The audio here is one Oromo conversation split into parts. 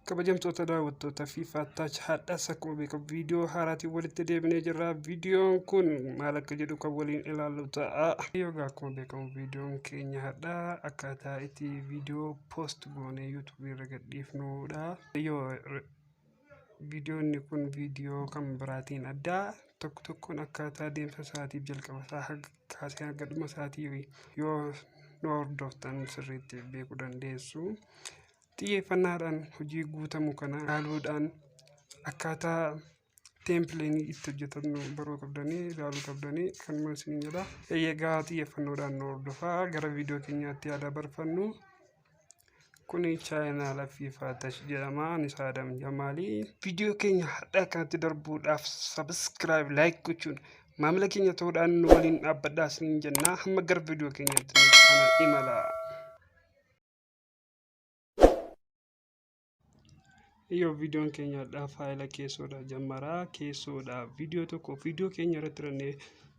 Kabajamtoota daawwattoota FIFA Touch, har'as akkuma beekamu viidiyoo haaraatiin walitti deebinee jirra. Viidiyoon kun maal akka jedhu kan waliin ilaallu ta'a. Egaa akkuma beekamu viidiyoon keenya har'aa akkaataa itti viidiyoo post goonee yuutuubii irra gadhiifnudha. Yoo viidiyoonni kun viidiyoo kan biraatiin addaa tokko tokkoon akkaataa deemsa isaatiif jalqaba isaa kaasee hanga dhuma isaatii yoo nu hordoftan sirriitti beekuu dandeessu. Xiyyeeffannaadhaan hojii guutamu kana ilaaluudhaan akkaataa teempileen itti hojjetannu baruu qabdanii, ilaaluu qabdanii kanuma isiniin jedha. Egaa xiyyeeffannoodhaan nu hordofaa, gara viidiyoo keenyaatti yaada barfannu. Kuni chaayinaala FIFA Touch jedhama. Anis Adam Jamaalii. Viidiyoo keenya har'aa kanatti darbuudhaaf subscribe, like gochuun maamila keenya ta'uudhaan nu waliin dhaabbadhaa isiniin jenna. Hamma gara viidiyoo keenyaatti nu faana imala. Yoo viidiyoon keenya har'aa faayila keessoodha jammaraa keessoodha. Viidiyoo tokko viidiyoo keenya irratti rannee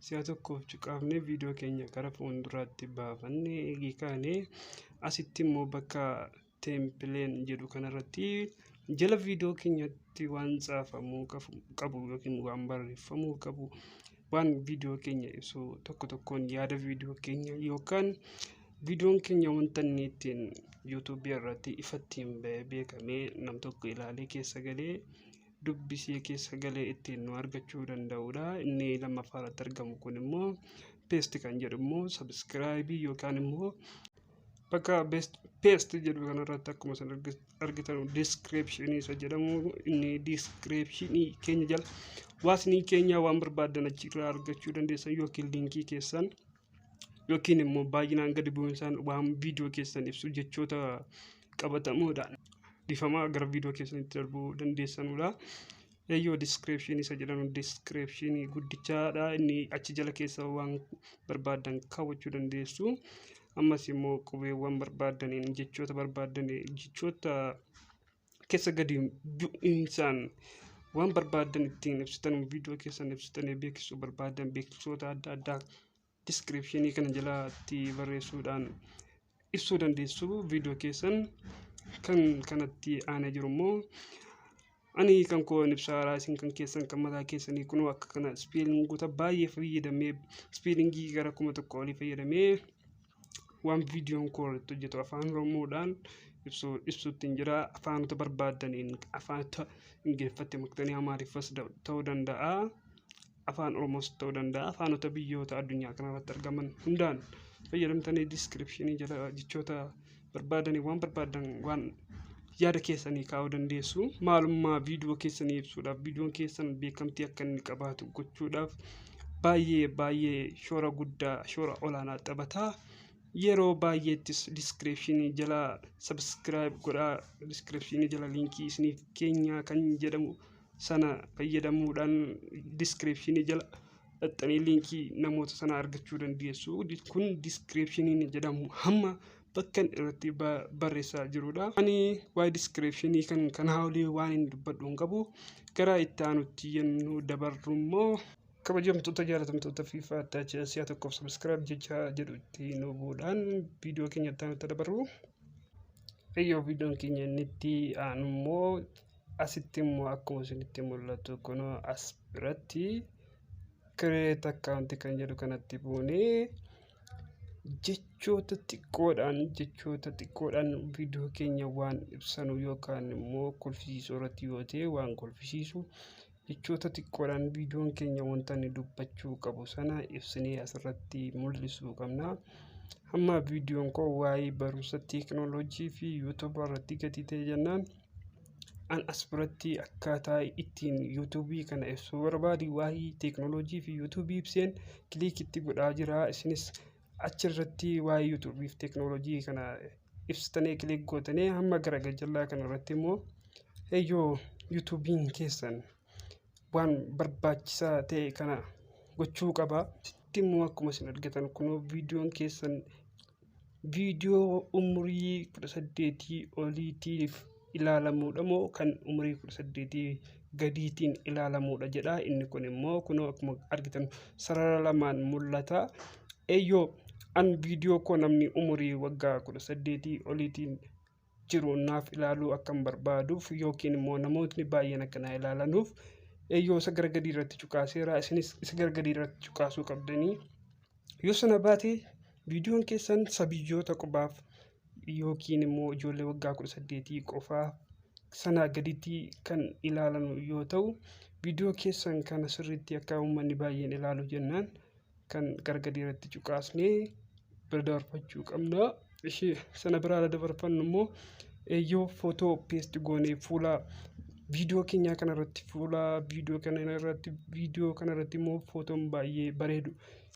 si'a tokkoof cuqaafnee viidiyoo keenya gara fuulduraatti baafannee eegii kaanee, asitti immoo bakka teempileen jedhu kanarratti jala viidiyoo keenyatti waan caafamuu qabu yookiin waan barreeffamuu qabu, waan viidiyoo keenya ibsu tokko tokkoon yaada viidiyoo keenya yookaan viidiyoon keenya wanta inni ittiin yuutuubii irratti ifattiin ba'ee beekamee nam tokko ilaalee keessa galee dubbisee keessa galee ittiin nu argachuu danda'udha. Inni lammaffaa irratti argamu kun immoo paste kan jedhu immoo sabiskiraayibii yookaan immoo bakka paste jedhu kanarratti akkuma isin argitan diskiripshinii isa jedhamu, inni diskiripshinii keenya jala waasnii keenya waan barbaadan achirraa argachuu dandeessan yookiin liinkii keessan yookiin immoo baay'inaan gadi bu'insaan waan viidiyoo keessan ibsu jechoota qabatamoodhaan dhifamaa gara viidiyoo keessanitti darbuu dandeessanudha. Eeyyoo, diskiripshinii isa jedhamu diskiripshinii guddichaadha. Inni achi jala keessa waan barbaadan kaawwachuu dandeessu. Ammas immoo qubeewwan barbaadaniin, jechoota barbaadaniin, jechoota keessa gadi bu'insaan waan barbaadan ittiin ibsitan, viidiyoo keessan ibsitanii beeksisuu barbaadan, beeksisoota adda addaa diskiripshinii kana jalatti barreessuudhaan ibsuu dandeessu viidiyoo keessan. Kan kanatti aanee jiru immoo ani kan koo ibsaa, isin kan keessan kan mataa keessanii kunoo akka kana ispeelingoota baay'ee fayyadamee, ispeelingii gara 1000 olii fayyadamee waan viidiyoon koo irratti hojjetu afaan Oromoodhaan ibsuu ibsuutti hin jira. Afaanota barbaadaniin, afaanota Ingiliffatti maktanii Amaariffas ta'uu danda'a, afaan Oromoos ta'uu danda'a, afaanota biyyoota addunyaa kanarratti argaman hundaan fayyadamtanii diskiripshinii jala jechoota barbaadanii, waan barbaadan, waan yaada keessanii kaa'uu dandeessu. Maalummaa viidiyoo keessanii ibsuudhaaf, viidiyoon keessan beekamtii akka inni qabaatu gochuudhaaf baay'ee baay'ee shoora guddaa, shoora olaanaa taphata. Yeroo baay'eettis diskiripshinii jala subscribe godhaa, diskiripshinii jala liinkii isiniif keenya kan jedhamu sana fayyadamuudhaan diskiripshinii jala dhaxxanii liinkii namoota sana argachuu dandeessu. Kun diskiripshiniin jedhamu hamma bakka irratti barreessaa jirudha. Ani waa'ee diskiripshinii kan kanaa olii waan hin dubbadhu hin qabu. Gara itti aanutti yennuu dabarru immoo, kabajamtoota jaalatamtoota FIFA Touch, si'a tokkoof subscribe jecha jedhu itti nu bu'uudhaan viidiyoo keenya itti aanutti dabarru. Eeyyoo, viidiyoon keenya inni itti aanu immoo asitti immoo akkuma isinitti mul'atu kunoo as biratti create account kan jedhu kanatti buunee jechoota xiqqoodhaan viidiyoo keenya waan ibsanu yookaan immoo kolfisiisuu irratti yoo ta'e, waan kolfisiisu jechoota xiqqoodhaan viidiyoon keenya wanta inni dubbachuu qabu sana ibsinee asirratti mul'isuu qabna. Hamma viidiyoon koo waa'ee barumsa teekinooloojii fi yuutuubii irratti gadi ta'e jennaan, an as biratti akkaataa ittiin yuutuubii kana ibsuu barbaade, waa'ee teekinooloojii fi yuutuubii ibseen click itti godhaa jira. Isinis achirratti waa'ee yuutuubii fi teekinooloojii kana ibsitanii click gootanii, hamma gara gajjallaa kana irratti immoo eeyyoo yuutuubiin keessan waan barbaachisaa ta'e kana gochuu qaba. Immoo akkuma isin argitan kunoo viidiyoon keessan viidiyoo umurii 18 oliitiif ilaalamuudha moo kan umurii 18 gadiitiin ilaalamuudha jedha. Inni kun immoo kunoo akkuma argitan sarara lamaan mul'ata. Eeyyoo, an viidiyoo koo namni umurii waggaa 18 oliitiin jiru naaf ilaaluu akkan barbaaduuf yookiin immoo namootni baay'een akka naa ilaalanuuf eeyyoo isa gara gadii irratti cuqaaseera. Isinis isa gara gadii irratti cuqaasuu qabdanii. Yoo sana baate viidiyoon keessan sabiyyoota qofaaf yookiin immoo ijoollee waggaa 18 qofaa sanaa gaditti kan ilaalan yoo ta'u, viidiyoo keessan kana sirriitti akka uummanni baay'een ilaalu jennaan kan gara gadii irratti cuqaasnee bira dabarfachuu qabna. Ishee sana biraa dabarfannu immoo eeyyoo footoo paste goonee fuula viidiyoo keenyaa kanarratti, fuula viidiyoo kana irratti, viidiyoo kanarratti immoo footoon baay'ee bareedu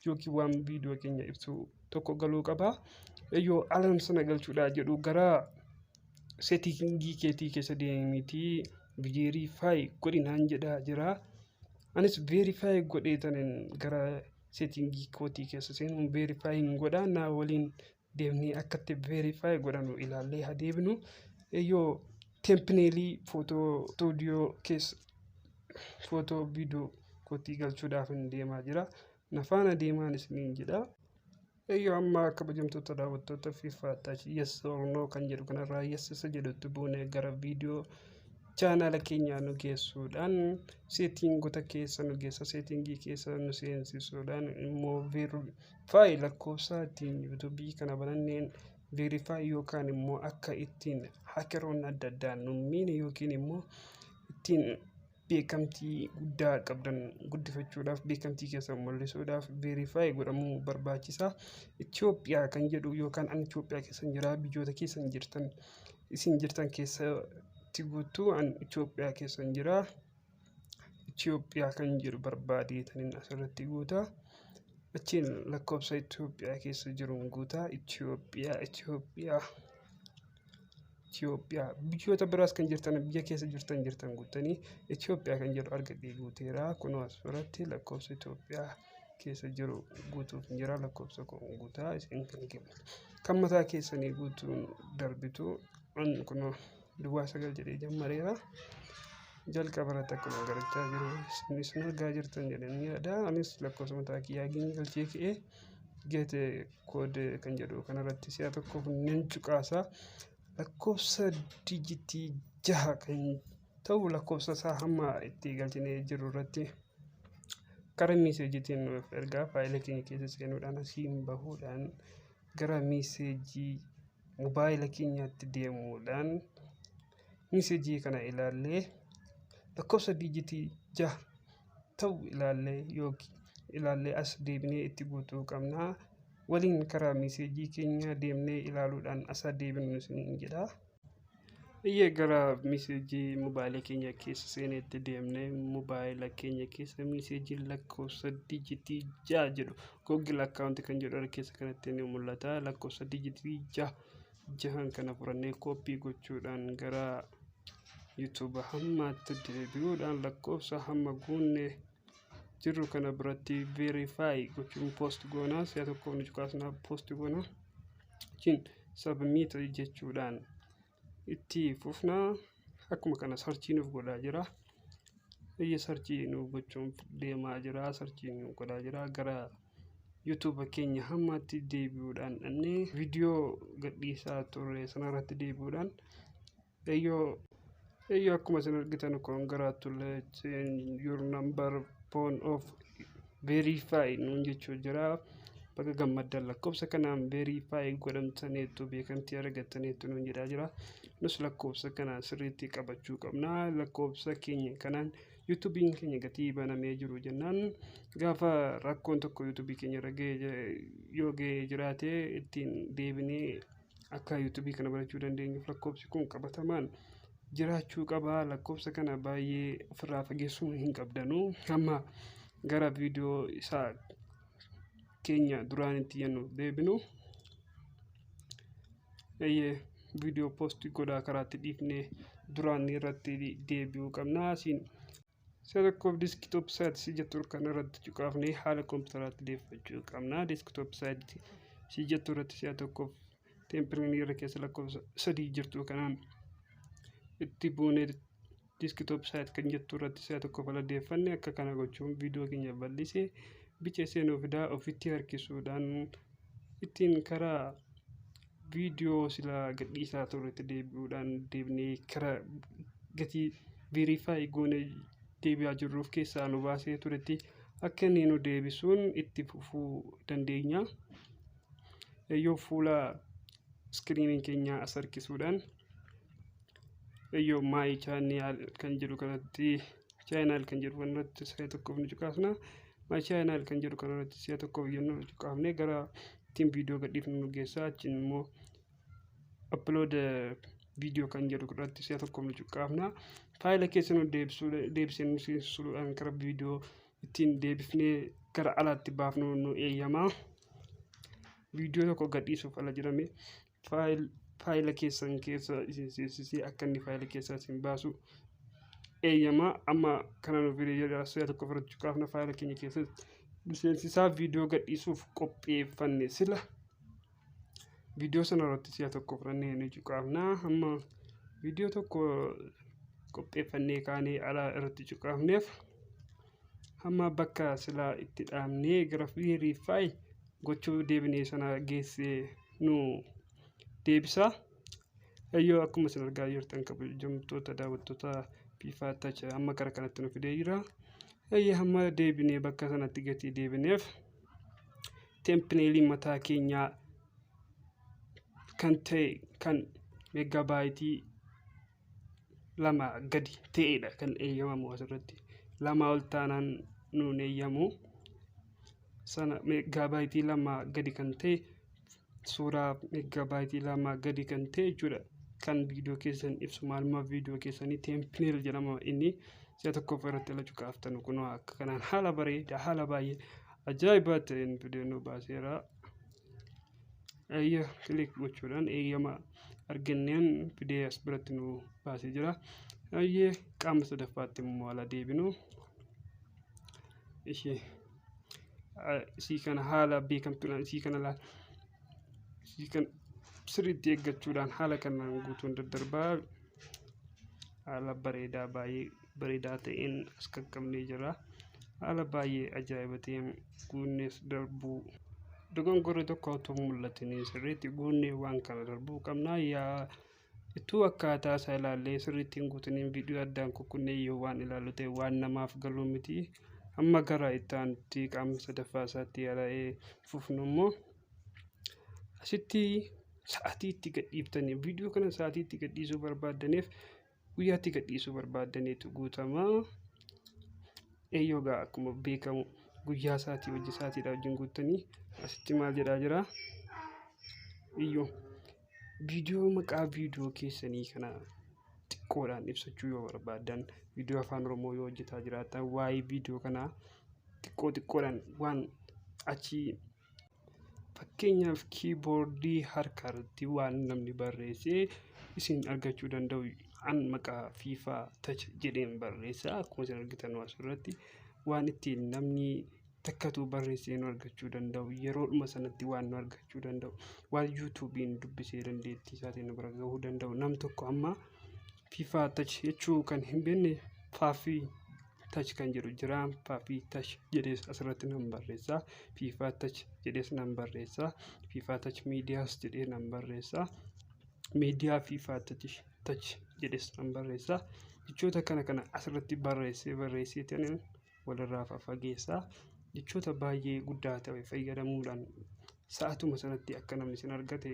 yookiin waan viidiyoo keenya ibsu tokko galuu qaba. Eeyyoo alam sana galchuudhaa jedhu gara setting keetii keessa deemiitii verify godhinaan jedhaa jira. Anis verify godhee tanin gara setting kootii keessa seenuun verify hin godhaa. Naa waliin deemnee akkatti verify godhanu ilaallee haa deebinu. Eeyyoo thumbnail footoo stuudiyoo keessa footoo viidiyoo kootii galchuudhaaf hin deemaa jira. Na faana deemaan isiniin jedha. Eeyyoo amma kabajamtoota daawwattoota FIFA Touch yes or no kan jedhu kanarraa yes isa jedhutti buunee gara viidiyoo chaanaala keenyaa nu geessuudhaan settingoota keessa nu geessa. Setting keessa nu seensisuudhaan immoo verify lakkoofsa ittiin yuutuubii kana bananneen verify yookaan immoo akka ittiin hackeroonni adda addaa nu miine yookiin immoo ittiin beekamtii guddaa qabdan guddifachuudhaaf, beekamtii keessan mul'isuudhaaf verify godhamuu barbaachisa. Itoophiyaa kan jedhu yookaan an Itoophiyaa keessan jira, biyyoota keessan jirtan isin jirtan keessatti guutuu an Itoophiyaa keessan jira. Itoophiyaa kan jedhu barbaadeetaniin asirratti guutaa. Achiin lakkoofsa Itoophiyaa keessa jiruun guutaa. Itoophiyaa, Itoophiyaa, Itoophiyaa. Biyyoota biraas kan jirtan, biyya keessa jirtan jirtan guuttanii Itoophiyaa kan jedhu argadhee guuteera. Kunoo as biratti lakkoofsa Itoophiyaa keessa jiru guutuuf jira. Lakkoofsa kun guutaa, isin kan mataa keessanii guutuun darbitu. Kunoo 09 jedhee jammareera. Jalqaba irratti akkuma galchaa jiru isin argaa jirtan jedhanii yaada. Anis lakkoofsa mataa kiyyaa galchee ka'ee get code kan jedhu kanarratti si'a tokkoof nan cuqaasa. Lakkoofsa digit 6 kan ta'u lakkoofsa isaa hamma itti galchinee jiru irratti karaa messageiitiin nuuf ergaa. Faayila keenya keessa seenuudhaan asiin bahuudhaan gara message mobaayila keenyaatti deemuudhaan message kana ilaallee lakkoofsa digit 6 ta'u ilaallee yookiin ilaallee as deebinee itti guutuu qabna. Waliin karaa message keenya deemnee ilaaluudhaan as deebinu isiniin jedha. Iyyee gara message mobaayila keenya keessa seeneetti deemnee mobaayila keenya keessa message lakkoofsa digit 6 jedhu Google account kan jedhu keessa kanatti ni mul'ata. Lakkoofsa digit 6 6n kana furannee copy gochuudhaan gara yuutuuba hammaatti deebi'uudhaan lakkoofsa hamma guunne jirru kana biratti verify gochuun post goonaa. Si'a tokkoof ni cuqaasnaa, post goonaa, achiin submit jechuudhaan itti fufnaa. Akkuma kana search nuuf godhaa jira. Biyya search nuuf gochuun deemaa jira, search nuuf godhaa jira. Gara yuutuuba keenya hammaatti deebi'uudhaan dhannee viidiyoo gadhiisaa turre sanarratti deebi'uudhaan eeyyoo eeyyoo akkuma isin argitan congratulation, your number phone of verify nuun jechuu jira. Bakka gammaddan, lakkoofsa kanaan verify godhamtaniitu, beekamtii argattaniitu nuun jedhaa jira. Nus lakkoofsa kana sirriitti qabachuu qabna. Lakkoofsa keenya kanaan yuutuubiin keenya gatii banamee jiru jennaan gaafa rakkoon tokko yuutuubii keenya irra ga'ee yoo ga'ee jiraate ittiin deebinee akka yuutuubii kana barachuu dandeenyuuf lakkoofsi kun qabatamaan jiraachuu qaba. Lakkoofsa kana baay'ee ofirraa fageessuu hin qabdanu. Amma gara viidiyoo isaa keenya duraan itti jennu deebinu. Eeyyee, viidiyoo post godhaa karaatti dhiifnee duraan irratti deebi'uu qabna. Asiin si'a tokkoof desktop site si jettu kana irratti cuqaafnee haala koompitaraatti deeffachuu qabna. Desktop site si jettu irratti si'a tokkoof thumbnail irra keessa lakkoofsa 3 jirtu kanaan itti buunee desktop site kan jettu irratti si'a tokkoof ala deeffanne. Akka kana gochuun viidiyoo keenya bal'isee bicheessee nuuf fidaa. Ofitti harkisuudhaan ittiin karaa Viidiyoo silaa gadhiisaa turretti deebi'uudhaan deebinee karaa gatii verify goonee deebi'aa jirruuf keessaa nu baasee turetti akka inni nu deebisuun itti fufuu dandeenya. Eeyyoo, fuula iskiriinii keenya as harkisuudhaan, eeyyoo, my channel kan jedhu kanatti, channel kan jedhu kanarratti si'a tokkoof ni cuqaasna. My channel kan jedhu kanarratti si'a tokkoof yennuu cuqaafne gara ittiin viidiyoo gadhiifnu nu geessa. Achiin immoo upload viidiyoo kan jedhu irratti si'a tokkoof ni cuqaafna. Faayila keessa nu deebisee nu seensisuudhaan gara viidiyoo ittiin deebifnee gara alaatti baafnu nu eeyyama. Viidiyoo tokko gadhiisuuf ala jedhame faayila keessan keessa isin seensisee akka inni faayila keessaa isin baasu eeyyama. Amma kana nu fide jedha. Si'a tokko irratti cuqaafna, faayila keenya keessatti nu seensisaa. Viidiyoo gadhiisuuf qopheeffanne sila viidiyoo sana irratti si'a tokko fudhannee ni cuqaafna. Amma viidiyoo tokko qopheeffannee kaanee ala irratti cuqaafneef, hamma bakka silaa itti dhaabnee gara verify gochuu deebinee sana geessee nu deebisa. Eeyyoo, akkuma isin argaa jirtan, kabajamtoota daawwattoota FIFA Touch, amma gara kanatti nu fidee jira. Eeyyee, hamma deebinee bakka sanatti gatii deebineef thumbnailii mataa keenyaa kan ta'e kan meeggabaayitii 2 gadi ta'edha kan eeyyamamu asirratti. 2 ol taanaan nuun eeyyamu. Sana meeggabaayitii 2 gadi kan ta'e, suuraa meeggabaayitii 2 gadi kan ta'e jechuudha. Kan viidiyoo keessan ibsu, maalummaa viidiyoo keessanii, thumbnail jedhama inni. Si'a tokkoof irratti ala cuqaaftan, kunoo akka kanaan haala bareedaa, haala baay'ee ajaa'ibaa ta'een fidee nu baaseera. Eeyya, click gochuudhaan eeyyama arganneen fidee as biratti nu baasee jira. Eeyyee, qaama sadaffaatti immoo ala deebinu. Ishee isii kana haala beekamtuudhaan, isii kana laal, isii kana sirriitti eeggachuudhaan haala kanaan guutuun daddarbaa haala bareedaa, baay'ee bareedaa ta'een as qaqqabnee jira. Haala baay'ee ajaa'iba ta'een guunnees darbuu, dogongorri tokko otoo mul'atanii sirriitti guunnee waan kana darbuu qabna. Yaa ittuu akkaataa isaa ilaallee sirriitti hin guutiniin viidiyoo addaan kukkunnee yoo waan ilaallu ta'e waan namaaf galuu miti. Amma gara itti aanutti, qaama sadaffaa isaatti yaala'ee fufnu immoo, asitti sa'aatii itti gadhiiftanii, viidiyoo kana sa'aatii itti gadhiisuu barbaaddaniif, guyyaatti gadhiisuu barbaaddaniitu guutama. Eeyyoo gaa, akkuma beekamu guyyaa sa'aatii hojii sa'aatiidha wajjin guuttanii. Asitti maal jedhaa jira? Iyyoo, viidiyoo maqaa viidiyoo keessanii kana xiqqoodhaan ibsachuu yoo barbaaddan, viidiyoo Afaan Oromoo yoo hojjetaa jiraattan, waa'ee viidiyoo kanaa xiqqoo xiqqoodhaan waan achi, fakkeenyaaf kiiboordii harka irratti waan namni barreessee isin argachuu danda'u, an maqaa FIFA Touch jedheen barreessa. Akkuma isin argitan asirratti waan ittiin namni takkatu barreessee nu argachuu danda'u, yeroodhuma sanatti waan nu argachuu danda'u, waan yuutuubiin dubbisee dandeettii isaatiin nu bira gahuu danda'u. Nam tokko amma FIFA Touch jechuu kan hin beekne, Faafii Touch kan jedhu jira. Faafii Touch jedhees asirratti nan barreessa, FIFA Touch jedhees nan barreessa, FIFA Touch miidiyaas jedhee nan barreessa, miidiyaa FIFA Touch jedhees nan barreessa. Jechoota kana kana asirratti barreessee barreessee walirraa faffageessaa, jechoota baay'ee guddaa ta'e fayyadamuudhaan sa'atuma sanatti akka namni isin argate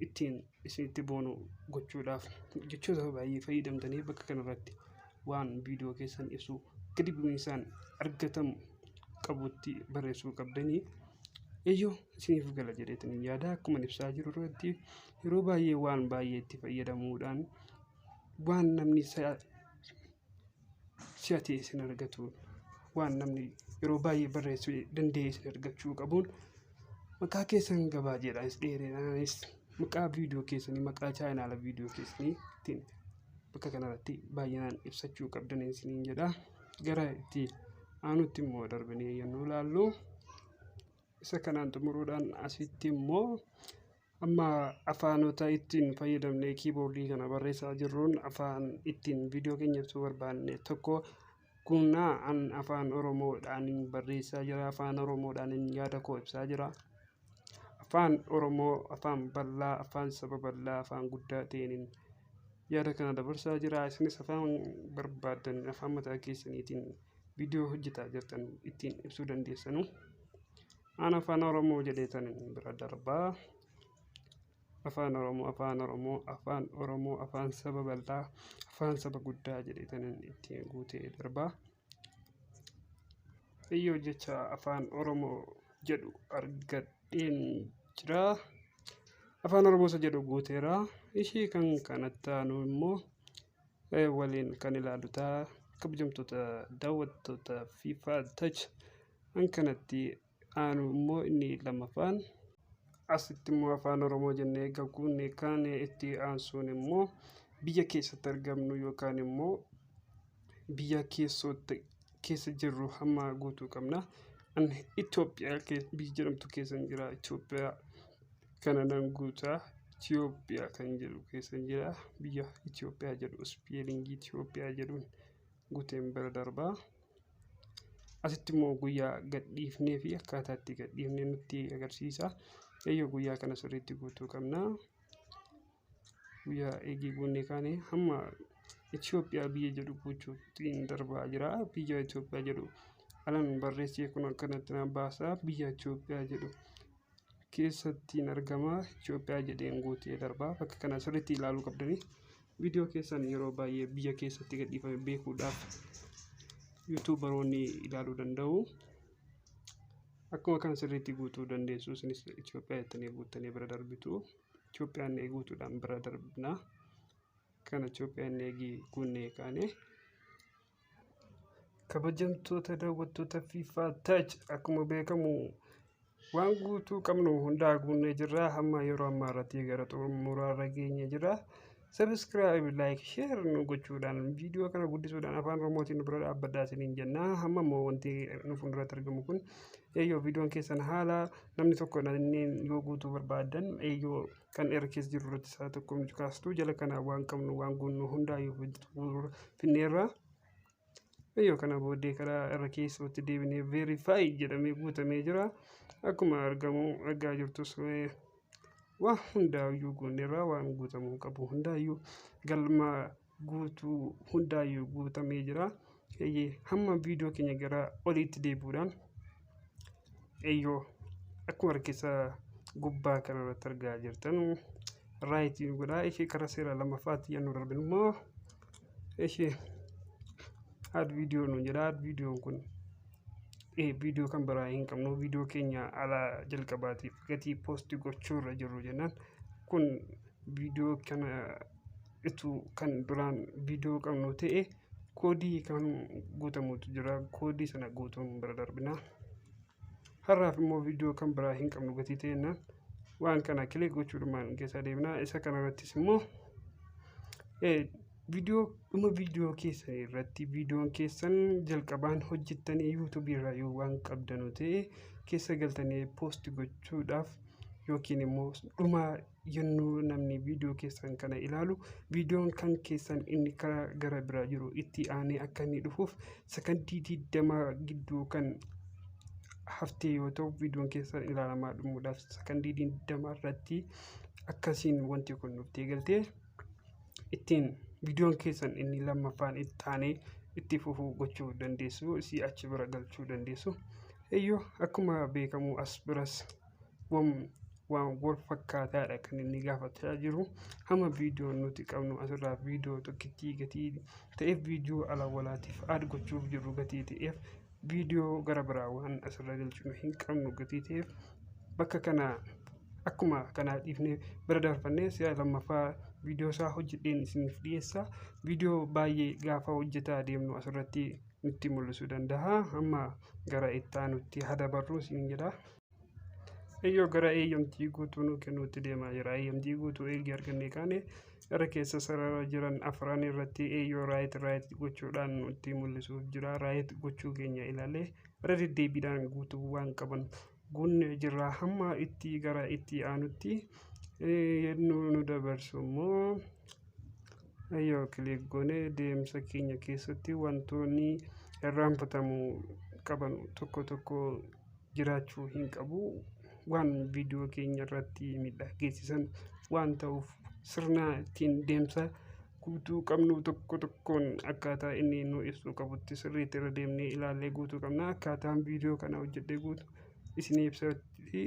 ittiin isinitti boonu gochuudhaaf jechoota baay'ee fayyadamtanii bakka kanarratti waan viidiyoo keessan ibsu gadi bu'iinsaan argatamu qabutti barreessuu qabdanii. Eeyyoo, isiniif gala jedheetan yaada. Akkuma ibsaa jiru irratti yeroo baay'ee waan baay'ee itti fayyadamuudhaan waan namni si'atee isin argatu, waan namni yeroo baay'ee barreessuu danda'e isin argachuu qabuun, maqaa keessan gabaajeedhaanis dheerinaanis maqaa viidiyoo keessanii, maqaa chaayinaala viidiyoo keessanii ittiin bakka kanarratti baay'inaan ibsachuu qabdan isiniin jedha. Gara itti aanutti immoo darbinee yommuu ilaallu, isa kanaan xumuruudhaan, asitti immoo amma afaanota ittiin fayyadamnee kiiboordii kana barreessaa jirruun afaan ittiin viidiyoo keenya ibsuu barbaanne tokko guunnaa. An Afaan Oromoodhaan barreessaa jira, Afaan Oromoodhaan yaada koo ibsaa jira. Afaan Afaan Oromoo afaan bal'aa, afaan saba bal'aa, afaan guddaa ta'een yaada kana dabarsaa jira. Isinis afaan barbaadan, afaan mataa keessaniitiin viidiyoo hojjetaa jirtan ittiin ibsuu dandeessanu. Aan Afaan Oromoo jedheetan bira darbaa. Afaan Oromoo, Afaan Oromoo, Afaan Oromoo, afaan saba bal'aa, afaan saba guddaa jedheetan ittiin guutee darbaa. Iyyoo jecha Afaan Oromoo jedhu argadheen jira. Afaan Oromoo isa jedhu guuteera. Ishii kan kanatti aanu immoo waliin kan ilaalu ta'a. Kabajamtoota daawwattoota FIFA Touch, kan kanatti aanu immoo inni lammaffaan asitti immoo Afaan Oromoo jennee eega guunne kan itti aansuun immoo biyya keessatti argamnu yookaan immoo biyya keessootti keessa jirru hamma guutuu qabna. Ani Itoophiyaa biyya jedhamtu keessa jira. Itoophiyaa kana nan guutaa. Itoophiyaa kan jedhu keessa jira. Biyya Itoophiyaa jedhu, spellingii Itoophiyaa jedhuun guuteen bira darbaa. Asitti immoo guyyaa gadhiifnee fi akkaataa itti gadhiifnee nutti agarsiisa. Eeyyoo, guyyaa kana sirriitti guutuu qabna. Guyyaa eegii guunnee kaane hamma Itoophiyaa biyya jedhu guutuutiin darbaa jira. Biyya Itoophiyaa jedhu alan barreessee kun akkanatti na baasa. Biyya Itoophiyaa jedhu keessattiin argama. Itoophiyaa jedheen guutee darbaa. Bakka kana sirriitti ilaaluu qabdanii. Viidiyoo keessan yeroo baay'ee biyya keessatti gadhiifame beekuudhaaf YouTuberoonni ilaaluu danda'u. Akkuma kana sirriitti guutuu dandeessu. Isinis Itoophiyaa jettanii guuttanii bira darbitu. Itoophiyaan guutuudhaan bira darbina. Kana Itoophiyaan eegii guunnee kaane. Kabajamtoota daawwattoota FIFA Touch, akkuma beekamu waan guutuu qabnu hundaa guunnee jirra. Hamma yeroo ammaa irratti gara xumuraarra geenye jira. Subscribe, like, share nu gochuudhaan viidiyoo kana guddisuudhaan Afaan Oromootiin nu bira dhaabbadhaa isiniin jenna. Hamma immoo wanti nu fuulduratti argamu kun eeyyoo viidiyoon keessan haala namni tokko inneen yoo guutuu barbaadan, eeyyoo kan irra keessa jiru irratti isaa tokko kaastu. Jala kana waan qabnu, waan guunnu hundaayyuu finneerra. Eeyyoo, kana booddee karaa irra keessatti deebinee verify jedhamee guutamee jira. Akkuma argamu argaa jirtus waan hundaayyuu guunneerra, waan guutamuu qabu hundaayyuu, galma guutuu hundaayyuu guutamee jira. Eeyyee, hamma viidiyoo keenya gara oliitti deebi'uudhaan, eeyyoo, akkuma harkisa gubbaa kanarratti argaa jirtan rightii godhaa. Ishee karaa seera lammaffaatti yennuu darbinu immoo ishee add video nu jedha. Add videoon kun viidiyoo kan biraa hin qabnu, viidiyoo keenya ala jalqabaatiif gatii post gochuurra jirru jennaan, kun viidiyoo kana ituu kan duraan viidiyoo qabnu ta'e koodii kan guutamutu jira. Koodii sana guutuun bira darbina. Har'aaf immoo viidiyoo kan biraa hin qabnu gatii ta'ennaan waan kana click gochuudhumaan keessa deemna. Isa kanarrattis immoo viidiyoo dhuma viidiyoo keessan irratti viidiyoon keessan jalqabaan hojjettanii YouTubeii irraa yoo waan qabdanu ta'e keessa galtanii post gochuudhaaf, yookiin immoo dhuma yennuu namni viidiyoo keessan kana ilaalu viidiyoon kan keessan inni karaa gara biraa jiru itti aanee akka inni dhufuuf sakandii 20 gidduu kan haftee yoo ta'u, viidiyoon keessan ilaalamaa dhumuudhaaf sakandii 20 irratti akkasiin wanti kun dhuftee galtee ittiin viidiyoon keessan inni lammaffaan itti aanee itti fufuu gochuu dandeessu, isii achi bira galchuu dandeessu. Eeyyoo, akkuma beekamu as biras waan wal fakkaataadha kan inni gaafachaa jiru. Hamma viidiyoon nuti qabnu asirraa viidiyoo tokkittii gatii ta'eef, viidiyoo ala walaatiif add gochuuf jirru gatii ta'eef, viidiyoo gara biraa waan asirra galchinu hin qabnu gatii ta'eef, bakka kana akkuma kanaa dhiifnee bira darbannee si'a lammaffaa viidiyoo isaa hojjedheen isiniif dhiyeessa. Viidiyoo baay'ee gaafa hojjetaa deemnu asirratti nutti mul'isuu danda'a. Amma gara itti aanutti haa dabarru isin jedha. Eeyyoo, gara eeyyamtii guutuu nu kennuutti deemaa jira. Eeyyamtii guutuu eegii argannee kaane gara keessa sarara jiran afran irratti eeyyoo right right gochuudhaan nutti mul'isuuf jira. Right gochuu keenya ilaalee irra deddeebiidhaan guutuu waan qaban guunne jirra. Hamma itti gara itti aanutti nu dabarsu immoo eeyyoo click goonee deemsa keenya keessatti wantoonni irraanfatamuu qaban tokko tokko jiraachuu hin qabu. waan viidiyoo keenya irratti miidhaa geessisan waan ta'uuf sirna ittiin deemsa guutuu qabnu tokko tokkoon akkaataa inni nu ibsuu qabutti sirriitti irra deemnee ilaallee guutuu qabna. Akkaataan viidiyoo kana hojjedhee guutu isinii ibsatti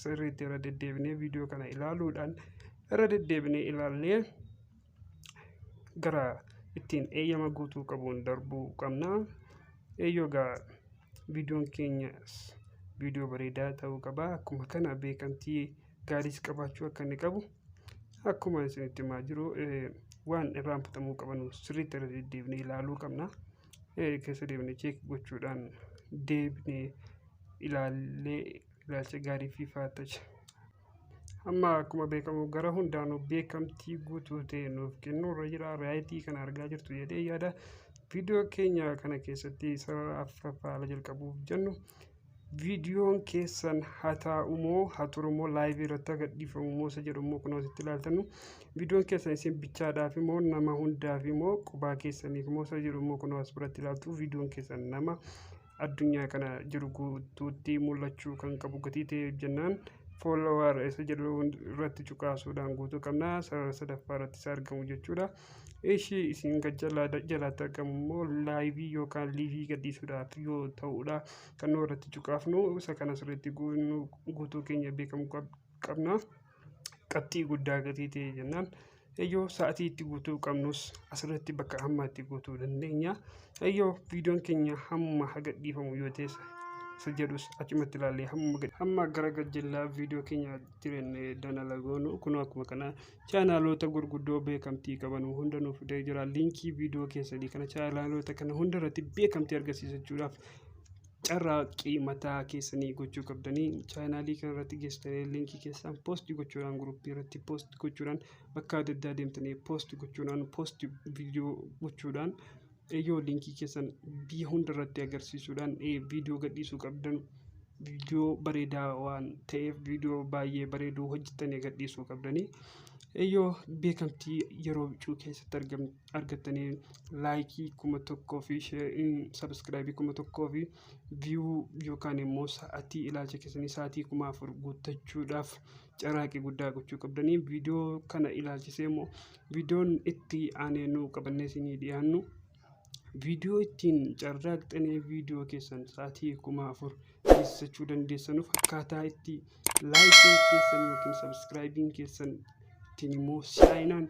sirriitti irra deddeebinee viidiyoo kana ilaaluudhaan irra deddeebinee ilaallee gara ittiin eeyyama guutuu qabuun darbuu qabna. Eeyyoo egaa viidiyoon keenyas viidiyoo bareedaa ta'uu qaba. Akkuma kana beekamtii gaariis qabaachuu akka inni qabu akkuma isinitti himaa jiru waan irraanfatamuu qaban sirriitti irra deddeebinee ilaaluu qabna. Keessa deebinee check gochuudhaan deebinee ilaallee ilaalcha gaarii fi faatacha. Amma akkuma beekamu gara hundaanuu beekamtii guutuu ta'e nuuf kennuu irra jira. Raayitii kana argaa jirtu jedhee yaada. Viidiyoo keenya kana keessatti sarara afuraffaa haala jalqabuuf jennu viidiyoon keessan haa taa'u moo haa turu moo laayivii irratti gadhiifamu moo isa jedhu immoo kunoo asitti ilaaltanu viidiyoon keessan isin bichaadhaaf immoo nama hundaaf immoo qubaa keessaniif immoo isa jedhu immoo kunoo as biratti ilaaltu viidiyoon keessan nama addunyaa kana jiru guutuutti mul'achuu kan qabu gatii ta'e jennaan follower isa jedhu irratti cuqaasuudhaan guutuu qabna. Sarara sadaffaa irratti isa argamu jechuudha. Ishii isin jalaatti argamu immoo laayivii yookaan liivii gadhiisuudhaaf yoo ta'udha kan nu irratti cuqaafnu isa kana sirriitti guutuu keenya beekamu qabna. Qabxii guddaa gatii ta'e jennaan eeyyoo sa'atii itti guutuu qabnus asirratti bakka hamma itti guutuu dandeenya. Eeyyoo viidiyoon keenya hamma haga dhiifamu yoo ta'e isa jedhus achumatti ilaallee hamma gara gajjallaa viidiyoo keenya jireenya danala goonu kun akkuma kana chaanaloota gurguddoo beekamtii qaban hunda nuuf fidee jira. Liinkii viidiyoo keessanii kana chaanaloota kana hunda irratti beekamtii argisiisachuudhaaf carraaqqii mataa keessanii gochuu qabdanii chaanaalii kana irratti geessitanii liinkii keessan poost gochuudhaan guruppii irratti poost gochuudhaan bakka adda addaa deemtanii poost gochuudhaan poost viidiyoo gochuudhaan eeyyoo liinkii keessan biyya hunda irratti agarsiisuudhaan viidiyoo gadhiisuu qabdan viidiyoo bareedaa waan ta'eef viidiyoo baay'ee bareeduu hojjettanii gadhiisuu qabdanii. Eeyyoo beekamtii yeroo bicuu keessatti argattanii laayikii 1000 fi sabiskiraayibii 1000 fi viyuu yookaan immoo sa'atii ilaalcha keessanii sa'atii 4000 guuttachuudhaaf carraaqqii guddaa gochuu qabdanii. Viidiyoo kana ilaalchisee immoo viidiyoon itti aanee nu qabannee isinii dhiyaannu viidiyoo ittiin carraaqxanii viidiyoo keessan sa'atii 4000 geessisachuu dandeessanuuf akkaataa itti laayikiin keessan yookiin sabiskiraayibiin keessan ittiin immoo si'aayinaan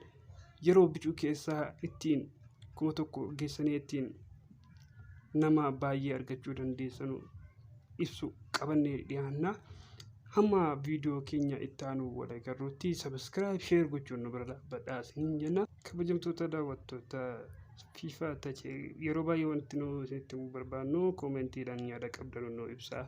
yeroo bicuu keessaa ittiin 1000 geessanii ittiin nama baay'ee argachuu dandeessanu ibsu qabannee dhiyaanna. Hamma viidiyoo keenya itti aanu wal agarruutti sabiskiraayib sheer gochuun nu bira dhaabbadhaa isiniin jenna. Kabajamtoota daawwattoota FIFA Tachee yeroo baay'ee wanti nu isinitti himuu barbaannu koomentiidhaan yaada qabdan nu ibsaa.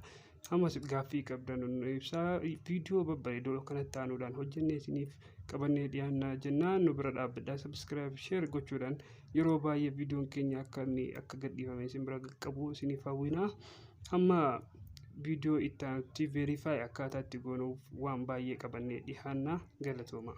Ammas gaaffii qabdan nu ibsaa. Viidiyoo babbareedoo kanatti aanuudhaan hojjennee isiniif qabannee dhiyaannaa jennaa nu bira dhaabbadhaa sabiskiraayib sheer gochuudhaan yeroo baay'ee viidiyoon keenya akka inni akka gadhiifame isin bira qaqqabu isiniif hawwina. Hamma viidiyoo itti aanutti veerifaayi akkaataa itti goonuuf waan baay'ee qabannee dhiyaanna galatooma.